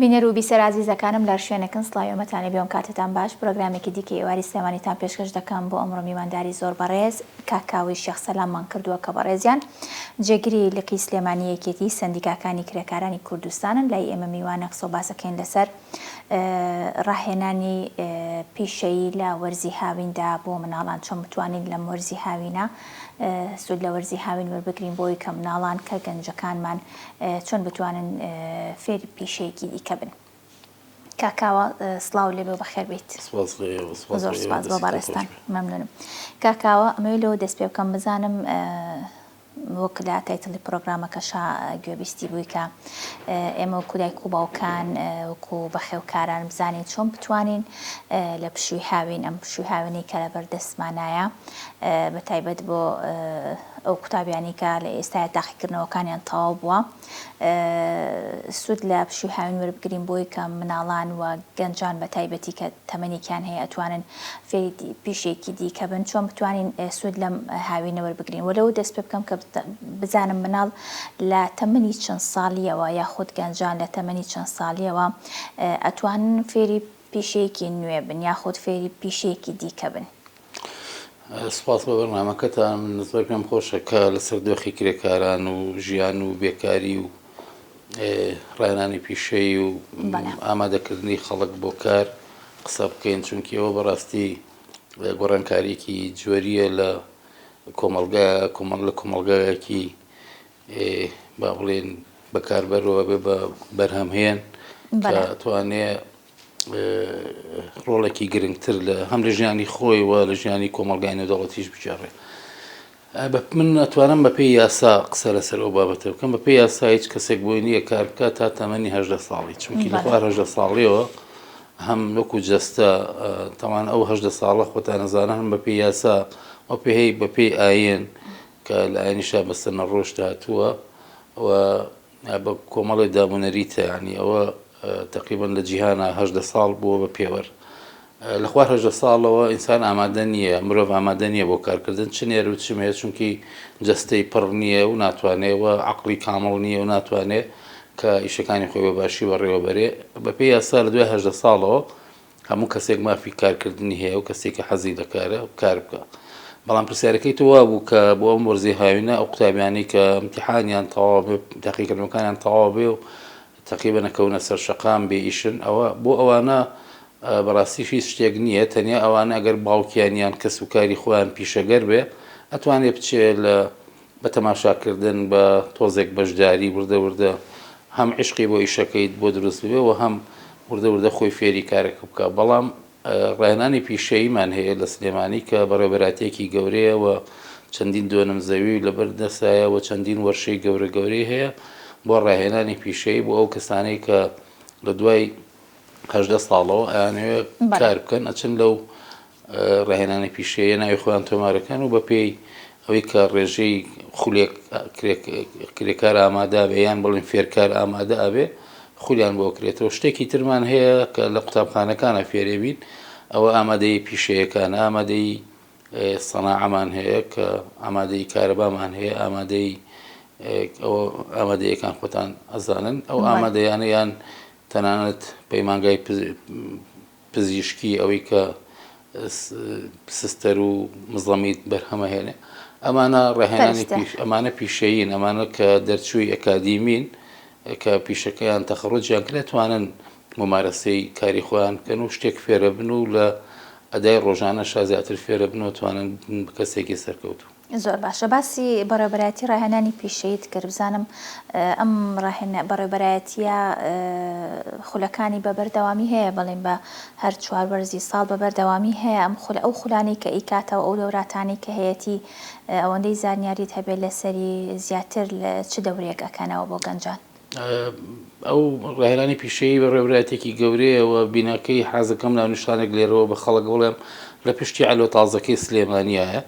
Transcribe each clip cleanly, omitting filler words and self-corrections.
بینەر و بیسەر ئازیزەکانم لە هەر شوێنێکن سڵاوی ئێمەتان لێبێ و کاتتان باش پرۆگرامێکی دیکەی ئێواری سلێمانیتان پێشکەش دەکەم بۆ ئەمڕۆ میوانداری زۆر بەڕێز کاک کاوەی شێخ سەلاممان کردووە کە بەڕێزیان جێگری لقی سلێمانی یەکێتی سەندیکاکانی کرێکارانی کوردستانن لای ئێمە میوانە قسە و باسەکەین لەسەر ڕاهێنانی پیشەیی لە وەرزی هاویندا بۆ مناڵان چۆن بتوانین لەم وەرزی هاوینە سوود لە وەرزی هاوین وەربگرین بۆی کە مناڵان کە گەنجەکانمان چۆن بتوانن فێری پیشەیەکی دیکە بن. کاک کاوە سڵاو لێبێ و بەخێر بێیت. سپاس لە ئێوە سپاس زۆر بۆ ئێوە سپاس بۆ دەستتان خۆش بەڕێزتان بێ. مەمنونم. کاک کاوە ئەمەوێ لەوە دەست پێ بکەم بزانم وەک لە title ی پرۆگرامەکەشا گوێبیستی بووی کە ئێمە وەکو دایک و باوکان وەکو بەخێوکاران بزانین چۆن بتوانین لە پشووی هاوین ئەم پشووی هاوینەی کە لەبەر دەستمانایە بە تایبەت بۆ ئەو قوتابیانەی کە لە ئێستایا تاقیکردنەوەکانیان تەواو بووە سوود لە پشووی هاوین وەربگرین بۆی کە مناڵان و گەنجان بە تایبەتی کە تەمەنێکیان هەیە ئەتوانن فێری پیشێکی دیکە بن چۆن بتوانین سوود لەم هاوینە وەربگرین وە لەوە دەست پێ بکەم کە بزانم مناڵ لە تەمەنی چەند ساڵیەوە یاخود گەنجان لە تەمەنی چەند ساڵیەوە ئەتوانن فێری پیشەیەکی نوێ بن یاخود فێری پیشەیەکی دیکە بن. سوپاس بۆ بەرنامەکەتان من زۆر پێم خۆشە کە لەسەر دۆخی کرێکاران و ژیان و بێکاری و ڕاهێنانی پیشەیی و ئامادەکردنی خەڵک بۆ کار قسە بکەین چونکی ئەوە بەڕاستی گۆڕانکاریەکی جۆریە لە کۆمەڵگا کۆمەڵ لە کۆمەڵگایەکی با بڵێن بەکاربەرەوە بێ بە بەرهەمهێن کە توانێ ڕۆڵێکی گرنگتر لە هەم لە ژیانی خۆی و لە ژیانی کۆمەڵگای نێودەوڵەتیش بگێڕێ. من ئەتوانم بە پێی یاسا قسە لەسەر ئەو بابەتە بکەم بە پێی یاسا هیچ کەسێک بۆی نییە کار بکات تا تەمەنی هەژدە ساڵی چونکی لە خوار هەژدە ساڵیەوە هەم وەکو جەستە تەوان ئەو هەژدە ساڵە خۆتان ئەزانن هەم بە پێی یاسا و پێی بە پێی ئاین کە لە ئاینیشا بەسەر نەڕۆشت هاتووە و بە کۆمەڵێ دابونەریتە یانی ئەوە تەقریبەن لە جیهانا 18 ساڵ بووە بە پێوەر لە خوار 18 ساڵەوە ئینسان ئامادە نییە مرۆڤ ئامادە نییە بۆ کارکردن چ نێر و چ مێ چونکی جەستەی پڕ نییە و ناتوانێ و عەقڵی کامڵ نییە و ناتوانێ کە ئیشەکانی خۆی بە باشی بەڕێوە بەرێ بەپێی یاسا لە دوای 18 ساڵەوە هەموو کەسێک مافی کارکردنی هەیە و کەسێک کە حەزی لە کارە کار بکا. بەڵام پرسیارەکەی تۆ وابوو کە بۆ ئەم وەرزی هاوینە ئەو قوتابیانەی کە ئیمتیحانیان تەواو بێ تاقیکردنەوەکانیان تەواو بێ و تەقریبەن ئەکەونە سەر شەقام بێ ئیشن ئەوە بۆ ئەوانە بەڕاستیش هیچ شتێک نییە تەنیا ئەوانە ئەگەر باوکیان یان کەس و کاری خۆیان پیشەگەر بێ ئەتوانێ بچێ لە بە تەماشاکردن، بە تۆزێک بەشداری وردە وردە هەم عیشقی بۆ ئیشەکەیت بۆ دروست ببێ و هەم وردە وردە خۆی فێری کارەکە بکا. بەڵام ڕاهێنانی پیشەییمان هەیە لە سلێمانی کە بەڕێوەبەراتییەکی گەورەیە و چەندین دۆنم زەوی لەبەر دەستایە و چەندین وەرشەی گەورە گەورەی هەیە بۆ ڕاهێنانی پیشەیی بۆ ئەو کەسانەی کە لە دوای 18 ساڵەوە ئەیانەوێ کار بکەن ئەچن لەو ڕاهێنانی پیشەییە ناوی خۆیان تۆمارەکەن و بەپێی ئەوەی کە ڕێژەی خولێک کرێکار ئامادە بێ یان بڵێن فێرکار ئامادە ئەبێ خولیان بۆ کرێتەوە شتێکی ترمان هەیە کە لە قوتابخانەکانە فێرێ بین ئەوە ئامادەی پیشەیەکان ئامادەی سەناعەمان هەیە کە ئامادەی کارەبامان هەیە ئامادەی ئەوە ئامادەیەکان خۆتان ئەزانن ئەو ئامادەیانە یان تەنانەت پەیمانگای پزیشکی ئەوەی کە سستەر و مزەمیت بەرهەمەهێنێ ئەمانە ڕێهێنانی پیش ئەمانە پیشەیین ئەمانە کە دەرچووی ئەکادیمین کە پیشەکەیان تەخەڕوجیان کرد توانن ممارەسەی کاری خۆیان بکەن و شتێک فێرە بن و لە ئەدای ڕۆژانەشا زیاتر فێرە بن و توانن بن بە کەسێکی سەرکەوتوو. زۆر باشە باسی بەڕێوبەرایەتی ڕاهێنانی پیشەییت کرد بزانم ئەم ڕاهێنا بەڕێوبەرایەتیە خولەکانی بە بەردەوامی هەیە بەڵێن بە هەر چوار وەرزی ساڵ بە بەردەوامی هەیە ئەم خولە ئەو خولانەی کە ئیکاتەوە ئەو دەوراتانەی کە هەیەتی ئەوەندەی زانیاریت هەبێت لەسەری زیاتر لە چ دەورێک ئەکەنەوە بۆ گەنجان؟ ئەو ڕاهێنانی پیشەیی بەڕێوەبەرایەتیەکی گەورەیە و بیناکەی حازەکەم ناونیشانێک لێرەوە بە خەڵک بڵێم لە پشتی عەلۆ تازەکەی سلێمانیایە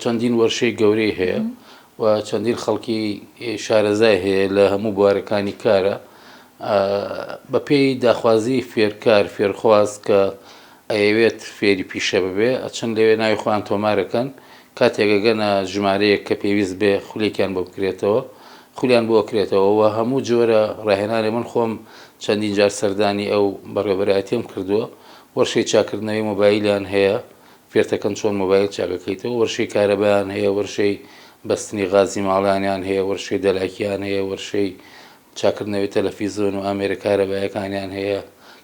چەندین وەرشەی گەورەی هەیە و چەندین خەڵکی شارەزای هەیە لە هەموو بوارەکانی کارە بەپێی داخوازی فێرکار فێرخواز کە ئەیەوێت فێری پیشە ببێ ئەچن لەوێ ناوی خۆیان تۆمارەکەن کاتێک ئەگەنە ژمارەیەک کە پێویست بێ خولێکیان بۆ بکرێتەوە. خولیان بۆ ئەکرێتەوە و هەموو جۆرە ڕاهێنانێ من خۆم چەندین جار سەردانی ئەو بەڕێوەبەرایەتیەم کردووە وەرشەی چاککردنەوەی مۆبایلیان هەیە فێرتەکەن چۆن مۆبایل چاکەکەیتەوە وەرشەی کارەبایان هەیە وەرشەی بەستنی غازی ماڵانیان هەیە وەرشەی دەلاکیان هەیە وەرشەی چاکردنەوەی تەلەفیزۆن و ئامێرە کارەبایەکانیان هەیە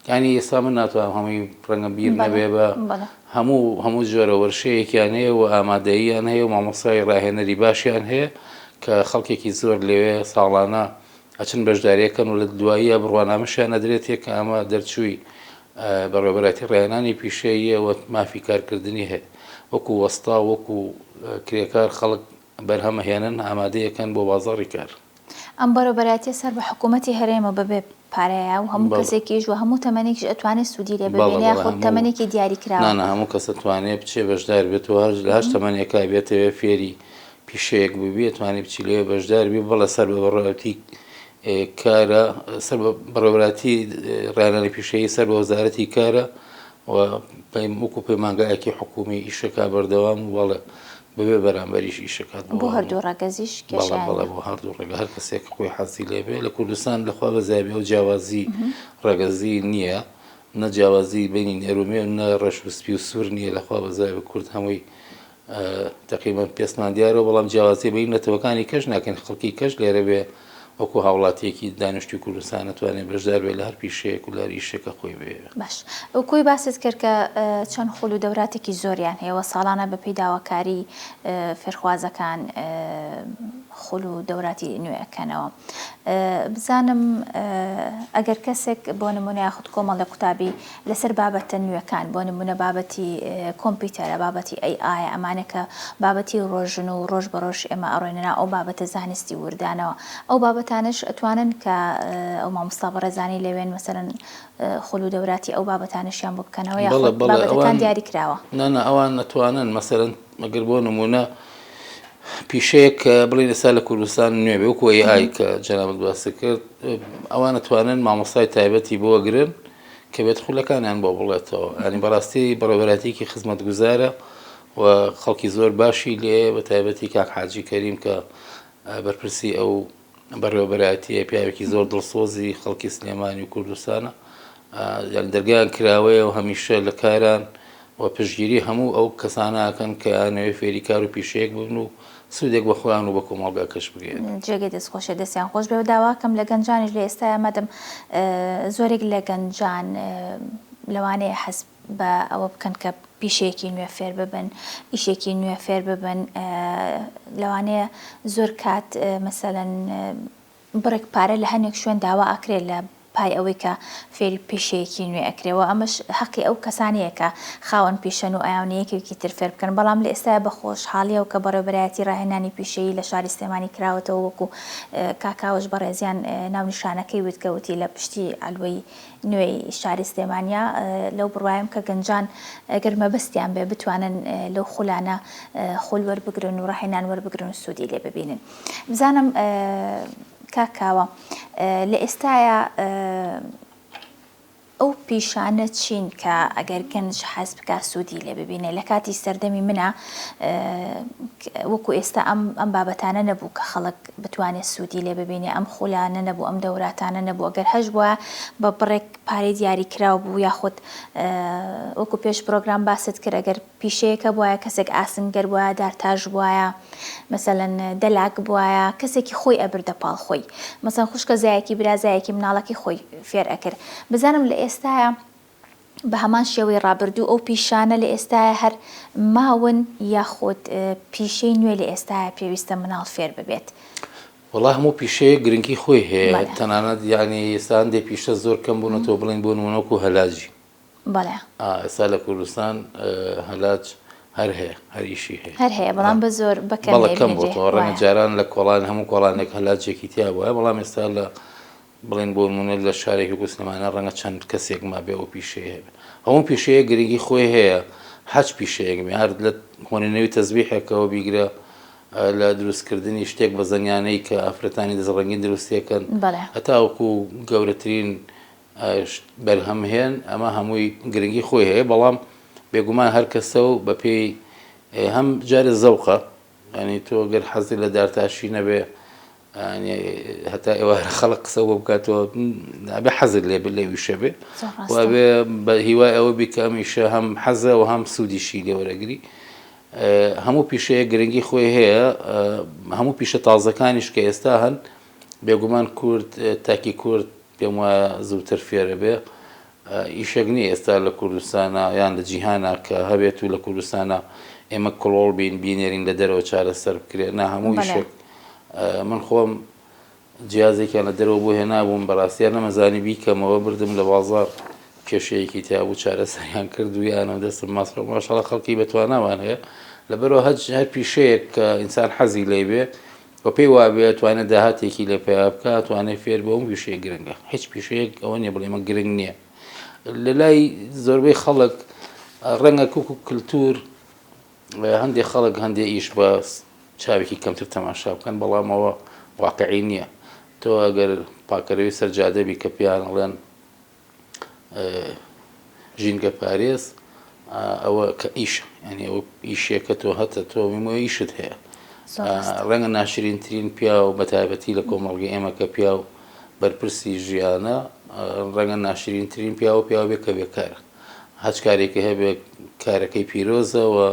یانی ئێستا من ناتوانم هەمووی ڕەنگە بیر نەبێ بە هەموو هەموو جۆرە وەرشەیەکیان هەیە و ئامادەییان هەیە و مامۆستای ڕاهێنەری باشیان هەیە کە خەڵکێکی زۆر لەوێ ساڵانە ئەچن بەشداریەکەن و لە دواییە بڕوانامەشیان ئەدرێتێ کە ئەمە دەرچووی بەڕێوەبەرایەتی ڕاهێنانی پیشەییە و مافی کارکردنی هەیە وەکو وەستا وەکو کرێکار خەڵک بەرهەمەهێنن ئامادەیەکەن بۆ بازاڕی کار. ئەم بەڕێوبەرایەتیە سەر بە حکوومەتی هەرێمە بەبێ پارەیە و هەموو کەسێکیش و هەموو تەمەنێکیش ئەتوانێ سوودی لێ ببینێ یاخود تەمەنێکی دیاری کراوە؟ نا نا هەموو کەس ئەتوانێ بچێ بەشدار بێت و هەر لە هەر تەمەنێکا بێتەوێ فێری پیشەیەک ببی ئەتوانی بچی لەوێ بەشدار بی بەڵێ سەر بە بەڕێوەبەرایەتی کارە سەر بە بەڕێوەبەرایەتی ڕاهێنانی پیشەیی سەر بە وەزارەتی کارە و وەکو پەیمانگایەکی حکوومی ئیشەکە بەردەوام و بەڵێ بەبێ بەرامبەریش ئیشەکات بۆ هەردوو ڕەگەزیش کێشەیان بەڵێ بۆ هەردوو ڕەگە هەر کەسێک خۆی حەزی لێ بێ لە کوردستان لەخوا بەزیابێ ئەو جیاوازی ڕەگەزی نییە نە جیاوازی بینی نێر و مێ نە ڕەش و سپی و سوور نییە لەخوا بەزیابێ کورد هەمووی تەقریبەن پێستمان دیارە بەڵام جیاوازی بین نەتەوەکانی کەش ناکەین خەڵکی کەش لێرە بێ وەکو هاوڵاتیەکی دانیشتوی کوردستان ئەتوانێ بەشدار بێ لە هەر پیشەیەک و لە هەر ئیشێک کە خۆی بەوێ. باش وەکوی باست کرد کە چەند خول و دەوراتێکی زۆریان هەیە و ساڵانە بە پێی داواکاری فێرخوازەکان خول و دەوراتی نوێ ئەکەنەوە بزانم ئەگەر کەسێک بۆ نمونە یاخود کۆمەڵێک قوتابی لەسەر بابەتە نوێکان بۆ نمونە بابەتی کۆمپیوتەرە بابەتی AI ە ئەمانە کە بابەتی ڕۆژن و ڕۆژ بە ڕۆژ ئێمە ئەڕۆینە ناو ئەو بابەتە زانستی وردانەوە ئەو بابەتانەش ئەتوانن کە ئەو مامۆستا بەڕێزانەی لەوێن مەسەلەن خول و دەوراتی ئەو بابەتانەشیان بۆ بکەنەوە بەڵێ یاخود بەڵێ بابەتەکان ئەوان دیاری کراوە؟ نا نا ئەوان ئەتوانن مەسەلەن ئەگەر بۆ نمونە پیشەیەک کە بڵێین ئێستا لە کوردستان نوێ بێ وەکو AI کە جەنابت باست کرد ئەوان ئەتوانن مامۆستای تایبەتی بۆ گرن کە بێت خولەکانیان بۆ بڵێتەوە ینی بەڕاستی بەڕێوەبەرایەتیەکی خزمەتگوزارە و خەڵکی زۆر باشی لێ بە تایبەتی کاک حاجی کەریم کە بەرپرسی ئەو بەڕێوەبەرایەتیە پیاوێکی زۆر دڵسۆزی خەڵکی سلێمانی و کوردستانە یان دەرگایان کراوەیە و هەمیشە لە کاران و پشتگیری هەموو ئەو کەسانە ئەکەن کە ئەیانەوێ فێری کار و پیشەیەک ببن و سوودێک بە خۆیان و بە کۆمەڵگاکەش بگەیەنن. جێگەی دەستخۆشیە دەستیان خۆش بێ و داواکەم لە گەنجانیش لە ئێستایا مادەم زۆرێک لە گەنجان لەوانەیە حەز بە ئەوە بکەن کە پیشەیەکی نوێ فێر ببن ئیشێکی نوێ فێر ببن لەوانەیە زۆر کات مەسەلەن بڕێک پارە لە هەنێک شوێن داوا ئەکرێ لە پای ئەوەی کە فێری پیشەیەکی نوێ ئەکرێ وە ئەمەش هەقی ئەو کەسانەیە کە خاوەن پیشەن و ئەیانەوێ یەکێکی تر فێر بکەن بەڵام لە ئێستایا بە خۆشحاڵیەوە کە بەڕێوبەرایەتی ڕاهێنانی پیشەیی لە شاری سلێمانی کراوەتەوە وەکو کاک کاوەش بەڕێزیان ناونیشانەکەی وت کە وتی لە پشتی عەلوەی نوێی شاری سلێمانیە لەو بڕوایەم کە گەنجان گەر مەبەستیان بێ بتوانن لەو خولانە خول وەربگرن و ڕاهێنان وەربگرن و سوودی لێ ببینن. بزانم کاک کاوە لە ئێستایا ئەو پیشانە چین کە ئەگەر گەنج حەز بکا سوودی لێ ببینێ لە کاتی سەردەمی منە وەکو ئێستا ئەم ئەم بابەتانە نەبوو کە خەڵک بتوانێت سوودی لێ ببینێ ئەم خولانە نەبوو ئەم دەوراتانە نەبوو ئەگەر هەش بووە بە بڕێک پارەی دیاری کراو بوو یاخود وەکو پێش پرۆگرام باست کرد ئەگەر پیشەیەک هەبوایە کەسێک ئاسنگەر بوایە دارتاش بوایە مەسەلەن دەلاک بوایە کەسێکی خۆی ئەبردە پاڵ خۆی مەسەن خوشکە زایەکی برازایەکی مناڵەکەی خۆی فێر ئەکرد بزانم لە ئێستایا بە هەمان شێوەی ڕابردوو ئەو پیشانە لە ئێستایا هەر ماون یاخود پیشەی نوێ لە ئێستایا پێویستە مناڵ فێر ببێت؟ وەڵا هەموو پیشەیەک گرنگی خۆی هەیە تەنانەت یانی ئێستا هەندێک پیشە زۆر کەم بوونەتەوە بڵێین بۆ نموونە وەکوو هەلاجی بەڵێ. ئا ئێستا لە کوردستان هەلاج هەر هەیە هەر ئیشی هەیە. هەر هەیە بەڵام بە زۆر بە کەم بەڵێ کەم ئەبینرێ بۆتەوە ڕەنگە وایە. جاران لە کۆڵان هەموو کۆڵانێک هەلاجێکی تیا بوایە بەڵام ئێستا لە بڵێن بۆ نموونە لە شارێکی وەکو سلێمانی ڕەنگە چەند کەسێک مابێ ئەو پیشەیە هەبێ هەموو پیشەیەک گرنگی خۆی هەیە هەچ پیشەیەک بێ هەر لە هۆنینەوەی تەزبیحێکەوە بیگرە لە دروستکردنی شتێک بە زەنگانەی کە ئافرەتانی دەست ڕەنگین دروستیەکەن بەڵێ. هەتاوەکو گەورەترین بەرهەم هێن ئەمە هەمووی گرنگی خۆی هەیە بەڵام بێگومان هەر کەسە و بەپێی هەم جارێ زەوقە ینی تۆ گەر حەزی لە دارتاشی نەبێ. هەتا ئێوارە خەڵک قسە بۆ بکاتەوە ئەبێ حەزت لێ بێ لەو ئیشە بێ و ئەبێ بە هیوای ئەوە بی کە ئەم ئیشە هەم حەزە و هەم سوودیشی لێ وەرەگری. هەموو پیشەیەک گرنگی خۆی هەیە، هەموو پیشە تازەکانیش کە ئێستا هەن بێگومان کورد تاکی کورد پێم وایە زووتر فێرە بێ ئیشێک نییە ئێستا لە کوردستانا یان لە جیهانا کە هەبێت و لە کوردستانا ئێمە کڵۆڵ بین بینێرین لە دەرەوە چارەسەر بکرێت نا هەموو ئیشێک من خۆم جیازێکیان لە دەرەوە بۆ هێنابووم بەڕاستیان نەمەزانی بیکەمەوە بردم لە بازاڕ کێشەیەکی تیا بوو چارەسەریان کرد و یانەوە دەستم ماسڕ ماشاڵە خەڵکی بەتوانامان هەیە لەبەرەوە هەج هەر پیشەیەک کە ئینسان حەزی لێ بێ و پێی وابێ ئەتوانێ داهاتێکی لێ پەیا بکا ئەتوانێ فێر بێ هەموو پیشەیەک گرنگە هیچ پیشەیەک ئەوە نییە بڵێ ئەمە گرنگ نییە لە لای زۆربەی خەڵک ڕەنگە کوک و کللتور هەندێک خەڵک هەندێک ئیش بە چاوێکی کەمتر تەماشا بکەن بەڵام ئەوە واقعی نییە تۆ ئەگەر پاکەرەوەی سەر جادەبی کە پێیان ئەڵێن ژینگە پارێز ئەوە کە ئیشە یانی ئەوە ئیشێکە تۆ هەتە تۆ ئیشت هەیە ڕەنگە ناشرینترین پیاو بە تایبەتی لە کۆمەڵگەی ئێمە کە پیاو بەرپرسی ژیانە ڕەنگە ناشرینترین پیاوە پیاو بێ کە بێکارە هەچ کارێکی هەبێ کارەکەی پیرۆزەوە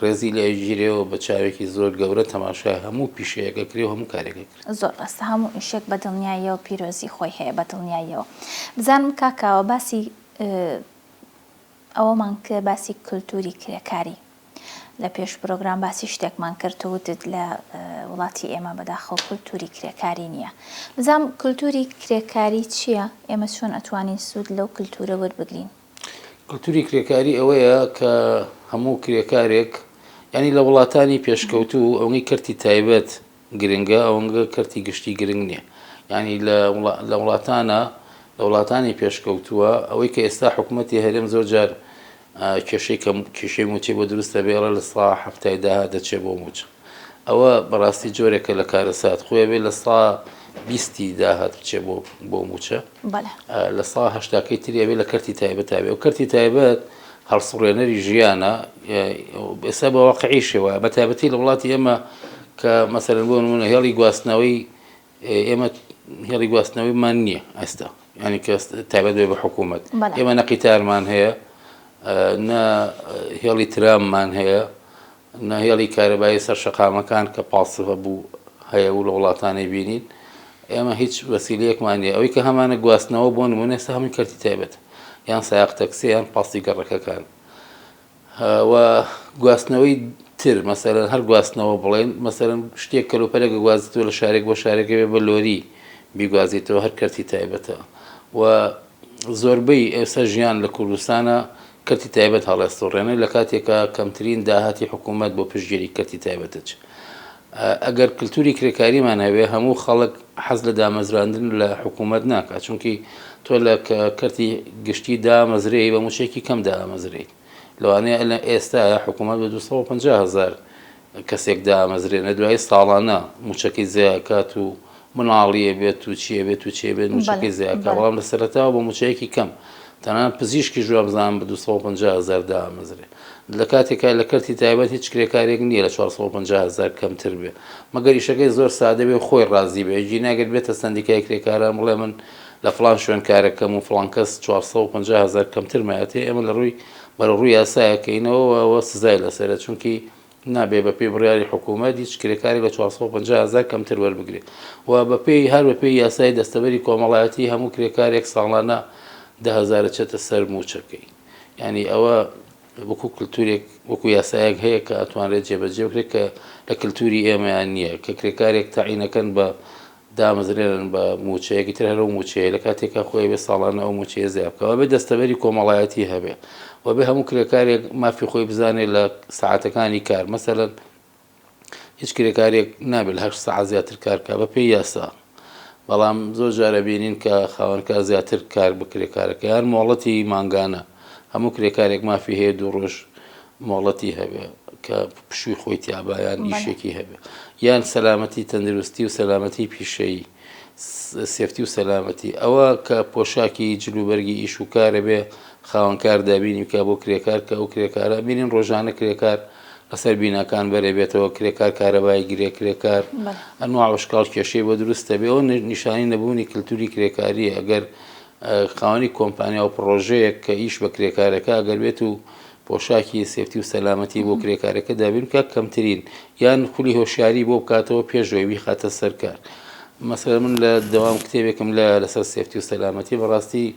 ڕێزی لێ ئەگیرێ و بە چاوێکی زۆر گەورە تەماشای هەموو پیشەیەک ئەکرێ و هەموو کارێک ئەکرێ. زۆر ڕاستە هەموو ئیشێک بە دڵنیاییەوە پیرۆزی خۆی هەیە بە دڵنیاییەوە. بزانم کاک کاوە باسی ئەوەمان کرد باسی کلتوری کرێکاری لە پێش پرۆگرام باسی شتێکمان کرد تۆ وتت لە وڵاتی ئێمە بەداخەوە کلتوری کرێکاری نییە بزانم کلتوری کرێکاری چییە ئێمە چۆن ئەتوانین سوود لەو کلتورە وەربگرین؟ کلتوری کرێکاری ئەوەیە کە هەموو کرێکارێک یانی لە وڵاتانی پێشکەوتوو ئەوەی کەرتی تایبەت گرنگە ئەوەنگە کەرتی گشتی گرنگ نییە یانی لە وڵاتانە لە وڵاتانی پێشکەوتووە ئەوەی کە ئێستا حکوومەتی هەرێم زۆر جار کێشەی کەم کێشەی مووچەی بۆ دروستە بێڵە لە سا هەفتای داهات دەچێت بۆ مووچە ئەوە بەڕاستی جۆرێکە لە کارەسات خۆی بێ لە سا بیستی داهات بچێ بۆ بۆ مووچە لە سا هەشتاکەی تری ئەبێ لە کەرتی تایبەت بێ و کەرتی تایبەت هەڵسوڕێنەری ژیانە ئێستا بە واقعیشەوە بە تایبەتی لە وڵاتی ئێمە کە مەسەرەن بۆ نمونە هێڵی گواستنەوەی ئێمە هێڵی گواستنەوەیمان نییە ئێستا ینی کە تایبەت بێ بە حکوومەت ئێمە نە قیتارمان هەیە نە هێڵی تراممان هەیە نە هێڵی کارەبایی سەر شەقامەکان کە پاسڤ هەبوو هەیە و لە وڵاتانی بینین ئێمە هیچ وەسیلەیەکمان نییە ئەوەی کە هەمانە گواستنەوە بۆ نمونە ئێستا هەمووی کەرتی تایبەت یان سایەق تەکسی یان پاسی گەڕەکەکان و گواستنەوەی تر مەسەلەن هەر گواستنەوە بڵێن مەسەلەن شتێک کەلوپەلێک گوازیتەوە لە شارێک بۆ شارێک بێ بە لۆری بیگوازیتەوە هەر کەرتی تایبەتە و زۆربەی ئێستا ژیان لە کوردستانە کەرتی تایبەت هەڵێستوڕێنێ لە کاتێکا کەمترین داهاتی حکوومەت بۆ پشتگیری کەرتی تایبەت دەچێ. ئەگەر کلتوری کرێکاریمان هەبێ هەموو خەڵک حەز لە دامەزراندن لە حکوومەت ناکات چونکی تۆ لە کەرتی گشتی دامەزرێی بە مووچەیەکی کەم دامەزرێیت لەوانەیە لە ئێستا حکوومەت بە 250 هەزار کەسێک دامەزرێنێ دوایی ساڵانە مووچەکەی زیاکات و مناڵیە بێت و چیە بێت و چیە بێت مووچەکەی زیاکا بەڵام لە سەرەتاوە بە مووچەیەکی کەم تەنانەت پزیشکیش وابزانم بە 250 هەزار دامەزرێ لە کاتێکا لە کەرتی تایبەت هیچ کرێکارێک نییە لە 450 هەزار کەمتر بێ مەگەر ئیشەکەی زۆر سادە بێ و خۆی ڕازی بێ گینا گەر بێتە سەندیکای کرێکاران بڵێ من لە فڵان شوێن کارەکەم و فڵان کەس 450 هەزار کەمتر مایەتێ ئێمە لە ڕووی بەرەو ڕووی یاسایەکەینەوە و سزای لەسەرە چونکی نابێ بەپێی بڕیاری حکوومەت هیچ کرێکارێک لە 450 هەزار کەمتر وەربگرێ و بەپێی هەر بەپێی یاسای دەستەبەری کۆمەڵایەتی هەموو کرێکارێک ساڵانە 10 هەزار ئەچێتە سەر مووچەکەی یانی ئەوە وەکو کلتورێک وەکو یاسایەک هەیە کە ئەتوانرێت جێبەجێ بکرێت کە لە کلتوری ئێمەیان نییە کە کرێکارێک تەعینەکەن بە دامەزرێنن بە مووچەیەکی تر هەر ئەو مووچەیە لە کاتێکا خۆی ئەبێ ساڵانە ئەو مووچەیە زیاد بکا ئەبێ دەستەبەری کۆمەڵایەتی هەبێ و ئەبێ هەموو کرێکارێک مافی خۆی بزانێ لە سەعاتەکانی کار مەسەلەن هیچ کرێکارێک نابێت لە هەشت سەعات زیاتر کار بکا بە پێی یاسا بەڵام زۆر جار ئەبینین کە خاوەنکار زیاتر کار بە کرێکارەکە یان مۆڵەتی مانگانە هەموو کرێکارێک مافی هەیە دوو ڕۆژ مۆڵەتی هەبێ کە پشووی خۆی تیابا یان ئیشێکی هەبێ یان سەلامەتی تەندروستی و سەلامەتی پیشەیی safety و سەلامەتی ئەوە کە پۆشاکی جلوبەرگی ئیش و کارە بێ خاوەنکار دابینی بکە بۆ کرێکار کە ئەو کرێکارە بینین ڕۆژانە کرێکار لە. لەسەر بیناکان بەرێ بێتەوە کرێکار کارەبای گرێ کرێکار ئەنواع و شکاڵ کێشەی بۆ دروست دەبێ ئەوە نیشانەی نەبوونی کلتوری کرێکارییە ئەگەر خاوەنی کۆمپانیا و پڕۆژەیەک کە ئیش بە کرێکارەکە ئەگەر بێت و پۆشاکی safety و سەلامەتی بۆ کرێکارەکە دابین بکات کەمترین یان خولی هۆشیاری بۆ بکاتەوە پێش ئەوەی بیخاتە سەر کار مەسەلەن من لە دەوام کتێبێکم لە لەسەر safety و سەلامەتی بەڕاستی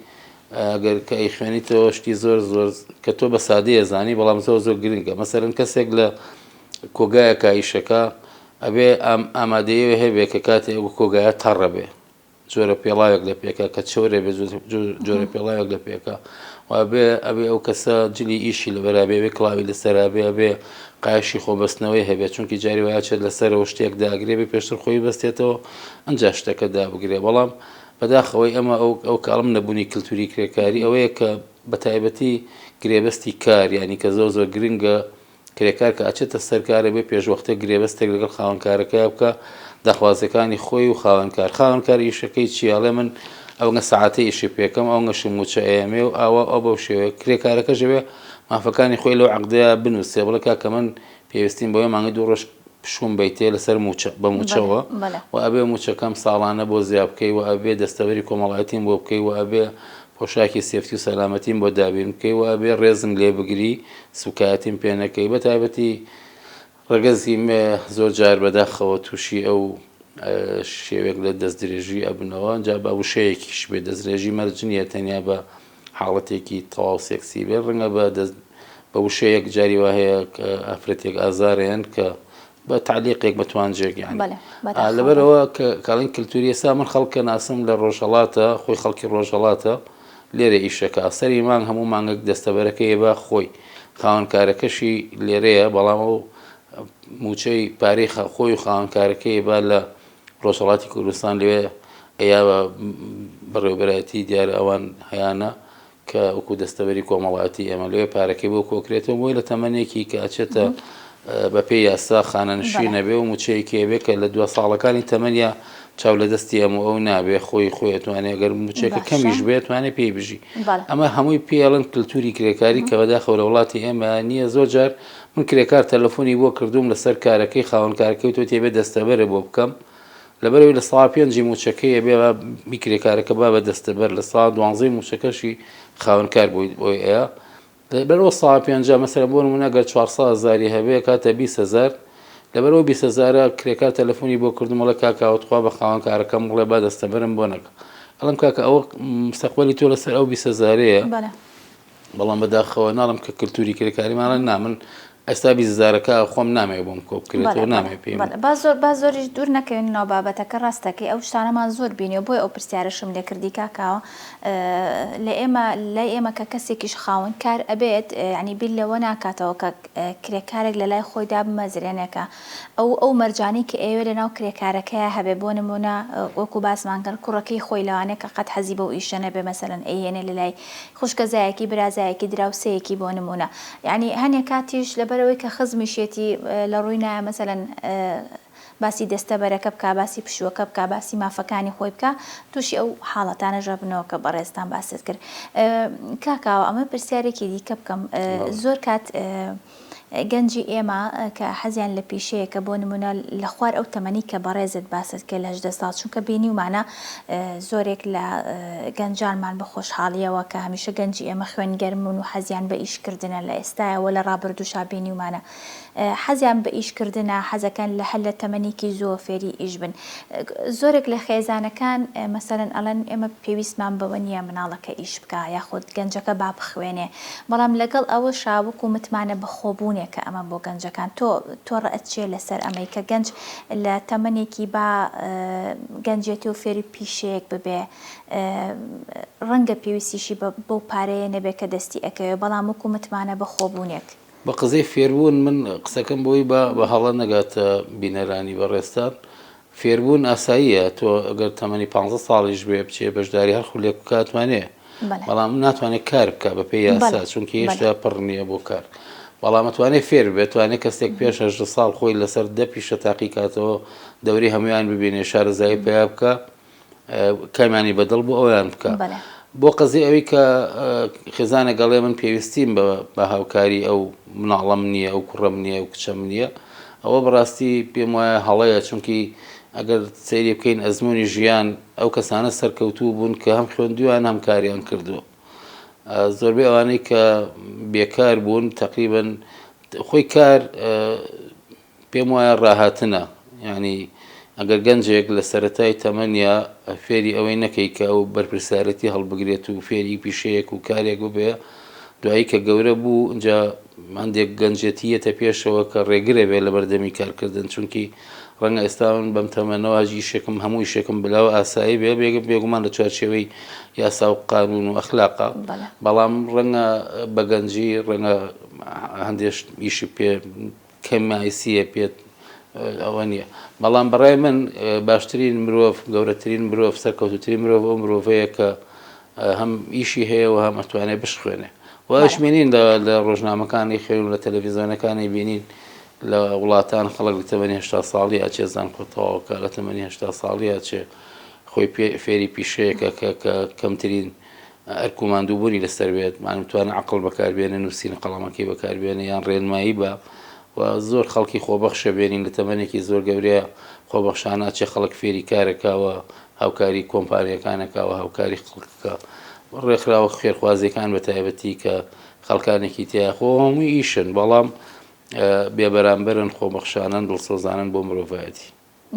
ئەگەر کە ئەیخوێنیتەوە شتی زۆر زۆر کە تۆ بە سادەیە زانی بەڵام زۆر زۆر گرنگە مەسەلەن کەسێک لە کۆگایەکە ئیشەکە ئەبێ ئامادەیەوە هەبێ کە کاتێ ئەو کۆگایە تەڕە بێ جۆرە پێڵاوێک لە پێکە کە چەورە بێ جۆرە پێڵاوێک لە پێکە و ئەبێ ئەبێ ئەو کەسە جلی ئیشی لەبەرا بێ بێ کڵاوی لەسەرا بێ ئەبێ قایشی خۆبەستنەوەی هەبێ چونکی جاری وایە چێت لەسەرەوە شتێک داگرێ بێ پێشتر خۆی بەستێتەوە ئەنجا شتەکە دابگرێ بەڵام بەداخەوەی ئەمە ئەو ئەو کاڵم نەبوونی کلتوری کرێکاری ئەوەیە کە بە تایبەتی گرێبەستی کار یانی کە زۆر زۆر گرنگە کرێکار کە ئەچێتە سەر کار ئەبێ پێشوەختە گرێبەستێک لەگەڵ خاوەنکارەکەیا بکا داخوازیەکانی خۆی و خاوەنکار خاوەنکار ئیشەکەی چیە ئەڵێ من ئەونگە سەعاتە ئیشی پێکەم ئەونگەشم موچە ئەیەمێ و ئاوا ئەو بەو شێوەیە کرێکارەکەش ئەبێ مافەکانی خۆی لەو عەقدەیا بنووسێ بڵێ کاکە من پێویستیم بەوەیە مانگی دوو ڕۆژ پشووم بەیتێ لەسەر موچە بە موچەوە و ئەبێ موچەکەم ساڵانە بۆ زیا بکەی و ئەبێ دەستەبەری کۆمەڵایەتیم بۆ بکەی و ئەبێ پۆشاکی safety و سەلامەتیم بۆ دابین بکەی و ئەبێ ڕێزم لێ بگری سوکایەتیم پێ نەکەی بە تایبەتی ڕەگەزی مێ زۆر جار بەداخەوە تووشی ئەو شێوێک لە دەستدرێژی ئەبنەوە جا بە وشەیەکیش بێ دەستدرێژی مەرج نییە تەنیا بە حاڵەتێکی تەواو سێکسی بێ ڕەنگە بە دەست بە وشەیەک جاری وا هەیە کە ئافرەتێک ئازارێن کە بە تەعلیقێک بە توانجێک یانی بەلێ بەداخەوە لەبەرئەوە کە کاڵین کلتوری ئێستا من خەڵکە ناسم لە ڕۆژهەڵاتە خۆی خەڵکی ڕۆژهەڵاتە لێرە ئیشەکە سەری مانگ هەموو مانگێک دەستەبەرەکەی بە خۆی خاوەن کارەکەشی لێرەیە بەڵام ئەو موچەی پارەی خۆی و خاوەن کارەکەی با لە ڕۆژهەڵاتی کوردستان لەوێ ئەیا بە بەڕێوەبەرایەتی دیارە ئەوان هەیانە کە وەکو دەستەبەری کۆمەڵایەتی ئێمە لەوێ پارەکەی بۆ کۆکرێتەوە بۆی لە تەمەنێکی کە ئەچێتە بەپێی یاسا خانەنشین نەبێ و موچەیەکی هەبێ کە لە دوا ساڵەکانی تەمەنیا چاو لە دەستی ئەم و ئەو نابێ خۆی خۆی ئەتوانێ گەر موچەکە کەمیش بێت توانێ پێی بژی ئەمە هەمووی پێڵن کللتوری کرێکاری کە بەداخەوە لە وڵاتی ئێمە نییە زۆر جار من کرێکار تەلەفۆنی بۆ کردووم لەسەر کارەکەی خاوەن کارەکەی تۆ تێبێ دەستەبەرە بۆ بکەم لەبەرئەوەی 5% ی مووچەکەی ئەبێ با بی کرێکارەکە با بە دەستەبەر 12% ی مووچەکەشی خاوەن کار بۆی بۆی ئەیا لەبەرئەوە 5% مەسەلەن بۆ نموونە گەر 400 هەزاری هەبێ کاتە 20 هەزار لەبەرئەوە 20 هەزارە کرێکار تەلەفۆنی بۆ کردم ئەڵێ کاکە ئەوە تخوا بە خاوەن کارەکەم بڵێ با دەستەبەرم بۆ نەکا ئەڵێم کاکە ئەوە مستەقبەلی تۆ لەسەر ئەو 20 هەزارەیە بەڵێ. بەڵام بەداخەوە ناڵم کە کللتوری کرێکاریمانە نا من ئێستا بیزارەکە خۆم نامەوێ بۆم کۆ بکرێتەوە نامەوێ پێی با زۆر با زۆریش دوور نەکەوین ناو بابەتەکە ڕاستەکەی ئەو شتانەمان زۆر بینیوە بۆیە ئەو پرسیارەشم لێ کردی کاکاوە لە ئێمە لای ئێمە کە کەسێکیش خاوەن کار ئەبێت یعنی بیر لەوە ناکاتەوە کە کرێکارێک لە لای خۆی دابمەزرێنێکە ئەو ئەو مەرجانەی کە ئەیەوێ لە ناو کرێکارەکەیا هەبێ بۆ نموونە وەکوو باسمان کرد کوڕەکەی خۆی لەوانەیە کە قەت حەزی بەو ئیشە نەبێ مەسەلەن ئەیهێنێ لە لای خوشکەزایەکی برازایەکی دراوسێیەکی بۆ نموونە یانی هەنێ کاتیش لەبەرئەوەی کە خزمیشێتی لە ڕووی نایە مەسەلەن باسی دەستەبەرەکە بکا باسی پشووەکە بکا باسی مافەکانی خۆی بکا تووشی ئەو حاڵەتانەش ئەبنەوە کە بەڕێزتان باست کرد کاک کاوە ئەمە پرسیارێکی دیکە بکەم زۆر کات گەنجی ئێمە کە حەزیان لە پیشەیەکە بۆ نمونە لە خوار ئەو تەمەنی کە بەڕێزت باست کرد لە 18 ساڵ چونکە بینیومانە زۆرێک لە گەنجانمان بە خۆشحاڵیەوە کە هەمیشە گەنجی ئێمە خوێن گەرمون و حەزیان بە ئیش کردنە لە ئێستایەوە لە ڕابردووشا بینیومانە حەزیان بە ئیش کردنە حەزەکەن لە هەر لە تەمەنێکی زووە فێری ئیش بن زۆرێک لە خێزانەکان مەسەلەن ئەڵێن ئێمە پێویستمان بەوە نییە مناڵەکە ئیش بکا یاخود گەنجەکە با بخوێنێ بەڵام لەگەڵ ئەوەشا وەکو متمانە بەخۆبوونێکە ئەمە بۆ گەنجەکان تۆ تۆ ڕەئت چیە لەسەر ئەمەی کە گەنج لە تەمەنێکی با گەنجێتی و فێری پیشەیەک ببێ ڕەنگە پێویستیشی بەو پارەیە نەبێ کە دەستی ئەکەوێ بەڵام وەکو متمانە بەخۆبوونێک. بە قزەی فێربوون من قسەکەم بۆی با بە هەڵە نەگاتە بینەرانی بەڕێزتان فێربوون ئاساییە تۆ ئەگەر تەمەنی پانزە ساڵیش بێ بچێ بەشداری هەر خولێک بکا ئەتوانێ بەڵام ناتوانێت کار بکا بە پێی یاسا چونکی هێشتا پڕ نییە بۆ کار بەڵام ئەتوانێ فێر بێت توانێت کەسێک پێش هەژدە ساڵ خۆی لەسەر دە پیشە تاقی کاتەوە دەوری هەمویان ببینێ شارەزایی پیا بکە. کامیانی بەدڵ بوو ئەویان بکە. بۆ قەزیەی ئەوەی کە خێزانێک ئەڵێ من پێویستیم بە هاوکاری ئەو مناڵەم نییە ئەو کوڕەم نییە ئەو کچەم نییە ئەوە بەڕاستی پێم وایە هەڵەیە چونکی ئەگەر سەیری بکەین ئەزمموی ژیان ئەو کەسانە سەرکەوتوو بوون کە هەم خوێندویان هەم کاریان کردووە زۆربەی ئەوانەی کە بێکار بوون تقریبن خۆی کار پێم وایە ڕاهاتنە، یانی ئەگەر گەنجێک لە سەرەتای تەمەنیا فێری ئەوەی نەکەی کە ئەو بەرپرسیارێتی هەڵبگرێت و فێری پیشەیەک و کارێک ببێ، دوایی کە گەورە بوو ئینجا هەندێک گەنجێتی یەتە پێشەوە کە ڕێگرە بێ لە بەردەمی کارکردن، چونکی ڕەنگە ئێستا من بەم تەمەنەوە هەچ ئیشێکم هەموو ئیشێکم بلاوە ئاسایی بێ، بێگومان لە چوارچێوەی یاسا و قانوون و ئەخلاقا، بەڵام ڕەنگە بە گەنجی ڕەنگە هەندێک ئیشی پێ کەمایسیە پێت ئەوە نییە بەڵام بەڕای من باشترین مرۆڤ گەورەترین مرۆڤ سەرکەوتوترین مرۆڤ ئەو مرۆڤەیە کە هەم ئیشی هەیە و هەم ئەتوانێت بشخوێنێ و ئەشمێنین لە ڕۆژنامەکانی خوێن و لە تەلەڤیزیۆنەکانی بینین لە وڵاتان خەڵک لە تەمەنی هەشتا ساڵی ئەچێ زانکۆ تەواوکە لە تەمەنی هەشتا ساڵی ئەچێ خۆی فێری پیشەیەکە کە کە کەمترین ئەرک و ماندووبوونی لەسەر بێت، مانم توانێ عەقڵ بەکار بێنێ، نووسین قەڵەمەکەی بەکار بێنێ یان ڕێنمایی بە و زۆر خەڵکی خۆبەخشە بێنین لە تەمەنێکی زۆر گەورەیە خۆبەخشانە ئەچێ خەڵک فێری کارەکا و هاوکاری کۆمپانیەکان ئەکا و هاوکاری خەڵکەکە ڕێکخراوە خێرخوازیەکان بە تایبەتی کە خەڵکانێکی تیا خۆ هەمووی ئیشن بەڵام بێبەرامبەرن خۆبەخشانەن دڵسۆزانن بۆ مرۆڤایەتی.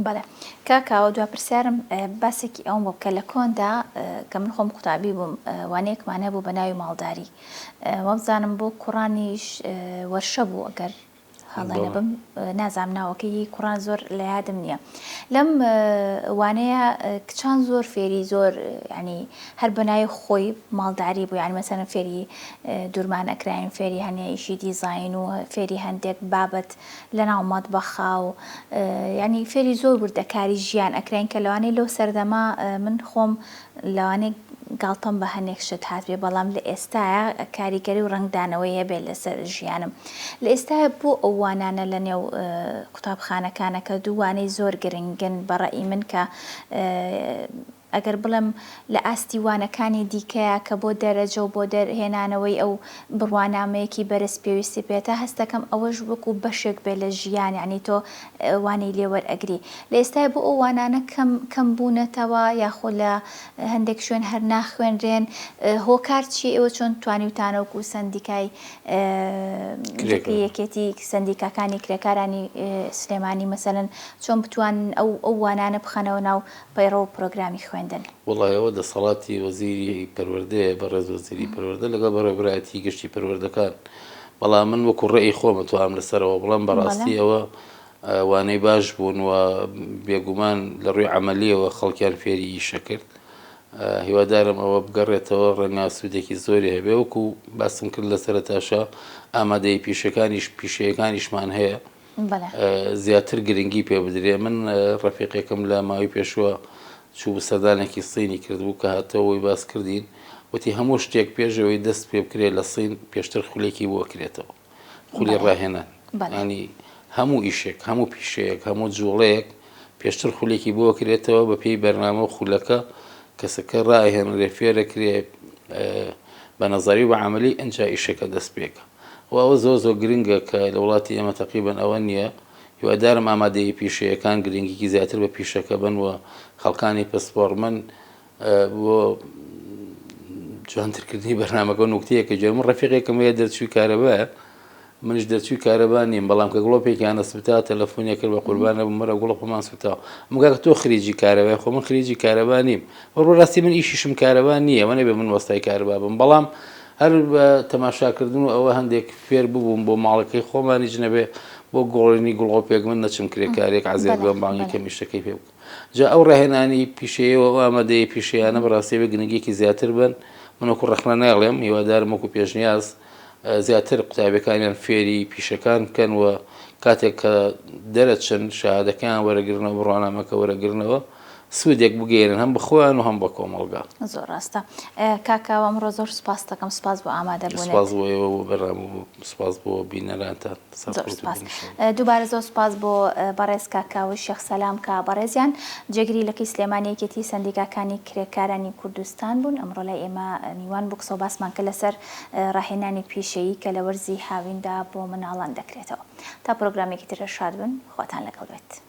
بەڵێ کاک کاوە دوا پرسیارم باسێکی ئەوم بۆ بکە لە کۆندا کە من خۆم قوتابی بووم وانەیەکمان هەبوو بە ناوی ماڵداری وابزانم بۆ کوڕانیش وەرشە بوو ئەگەر هەڵە نەبم نازانم ناوەکەی کوڕان زۆر لە یادم نییە لەم وانەیە کچان زۆر فێری زۆر ینی هەر بەناوی خۆی ماڵداری بوو یانی مەسەلەن فێری دورمان ئەکراین فێری هەنێ ئیشی دیزاین و فێری هەندێک بابەت لەناو مەتبەخا و یانی فێری زۆر وردەکاری ژیان ئەکراین کە لەوانەیە لەو سەردەمە من خۆم لەوانەیە گاڵتەم بە هەنێک شت هاتبێ بەڵام لە ئێستایا کاریگەری و ڕەنگدانەوەی هەبێت لەسەر ژیانم لە ئێستایا بۆ ئەو وانانە لە نێو قوتابخانەکانە کە دووانەی زۆر گرنگن بە ڕەئی من کە ئەگەر بڵێم لە ئاستی وانەکانی دیکەیا کە بۆ دەرەجە و بۆ دەرهێنانەوەی ئەو بڕوانامەیەکی بەرز پێویستی پێتە هەستەکەم ئەوەش وەکو بەشێک بێ لە ژیان یانی تۆ وانەی لێ وەرئەگری لە ئێستای بۆ ئەو وانانە کەم کەم بوونەتەوە یاخۆ لە هەندێک شوێن هەر ناخوێنرێن هۆکار چیە ئێوە چۆن توانیوتانە وەکو سەندیکای یەکێتی سەندیکاکانی کرێکارانی سلێمانی مەسەلەن چۆن بتوانن ئەو ئەو وانانە بخەنەوە ناو پەیڕەو و پرۆگرامی خوێندن. وەڵای ئەوە دەسەڵاتی وەزیری پەروەردەیە بەڕێز وەزیری پەروەردە لەگەڵ بەڕێوەبەرایەتی گشتی پەروەردەکان بەڵام من وەکو ڕێی خۆم ئەتوانم لەسەرەوە بڵێم بەڕاستی ئەوە وانەی باش بوون و بێگومان لە ڕووی عەمەلیەوە خەڵکیان فێری ئیشە کرد هیوادارم ئەوە بگەڕێتەوە ڕەنگە سوودێکی زۆری هەبێ وەکو باسم کرد لە سەرەتاشا ئامادەی پیشەکانیش پیشەیەکانیشمان هەیە زیاتر گرنگی پێ بدرێ من ڕەفیقێکم لە ماوەی پێشووە چوو سەردانێکی سینی کردبوو کە هاتەوەی باس کردین وتی هەموو شتێک پێشەوەی دەست پێ بکرێت لە سین پێشتر خولێکی بۆ کرێتەوە خولی ڕاهێنان ینی هەموو ئیشێک هەموو پیشەیەک هەموو جوڵەیەک پێشتر خولێکی بۆ کرێتەوە بە پێی بەرنامە و خولەکە کەسەکە ڕاهێنرێ فێرەکرێ بە نەزاری و بە عملی ئەنجا ئیشەکە دەست پێکە و ئەوە زۆر زۆر گرنگە کە لە وڵاتی ئێمە تەقریبەن ئەوە نییە، هیوادارم ئامادەیی پیشەیەکان گرنگیکی زیاتر بە پیشەکە بەن و خەڵکانی پسپۆڕ من بۆ جوانترکردنی بەرنامەکە و نوکتەیەکە گوێ من ڕەفیقێکم هەیە دەرچووی کارەبایە منیش دەرچووی کارەبا نیم بەڵام کە گڵۆپێکیان سوتا تەلەفۆنیە کرد بە قوربانە بووم مەرە گڵۆپەمان سوتا ئەم کاکە تۆ خریجی کارەبای خۆ من خریجی کارەبا نیم وە ڕاستی من ئیشیشم کارەبا نییە وە نەبێ من وەستای کارەبا بم بەڵام هەر بە تەماشاکردن و ئەوە هەندێک فێر ببووم بۆ ماڵەکەی خۆمانیش نەبێ بۆ گۆڕینی گڵۆپێک من نەچم کرێکارێک عەزێت بەم بانگی کەم ئیشەکەی پێ بکەم جا ئەو ڕاهێنانی پیشەیەوە ئەو ئامادەیی پیشەیانە بەڕاستی بە گرنگیەکی زیاتر بن من وەکو ڕەخنە نایڵێم هیوادارم وەکو پێشنیاز زیاتر قوتابیەکانیان فێری پیشەکان بکەن و کاتێک کە دەرەچن شەهادەکەیان وەرەگرنەوە بڕوانامەکە وەرەگرنەوە. سوودێک بگەیەنن هەم بە خۆیان و هەم بە کۆمەڵگا. زۆر ڕاستە کاک کاوە ئەمڕۆ زۆر سوپاست دەکەم سوپاس بۆ ئامادەبوونت. سوپاس بۆ ئێوە بۆ بەرنامە و سوپاس بۆ بینەرانتان. زۆر سوپاس. دووبارە زۆر سوپاس بۆ بەڕێز کاک کاوەی شێخ سەلام کە بەڕێزیان جێگری لقی سلێمانی یەکێتی سەندیکاکانی کرێکارانی کوردستان بوون ئەمڕۆ لای ئێمە میوان بوو قسەو باسمان کرد لەسەر ڕاهێنانی پیشەیی کە لە وەرزی هاویندا بۆ مناڵان دەکرێتەوە. تا پرۆگرامێکی تر شاد بن خواتان لەگەڵ بێت.